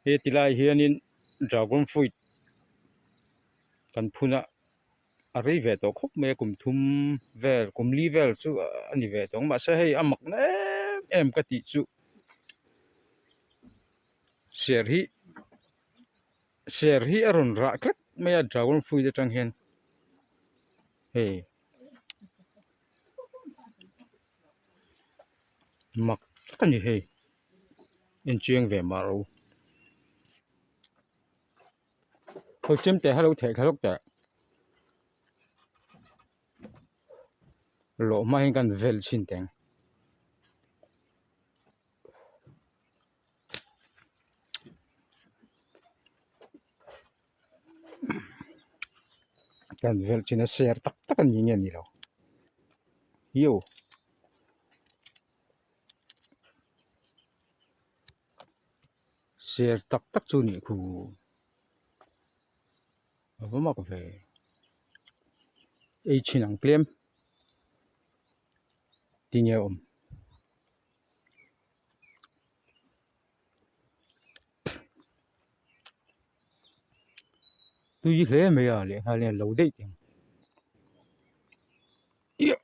Heti lai hianin dragon fruit kan phun a a rei ve tawh khawp mai a kum thum vel kum li vel chu a ni ve tawh ang mahse hei a mak na em em ka tih chu ser hi ser hi a rawn rah tlat mai a dragon fruit atang hian hei mak tak a ni hei enchiang ve mah rawh u. Khawi chem teh hello theh thla lawk teh lawh hma hian kan vel chhin teh ang. Kan vel chhin a ser tak tak a ni nge ni lo hiu. Ser tak tak chu nih khu a va mak ve ei thin ang tlem tinge awm. Tui hle mai a lehnghal hian lo daih teh ang iah.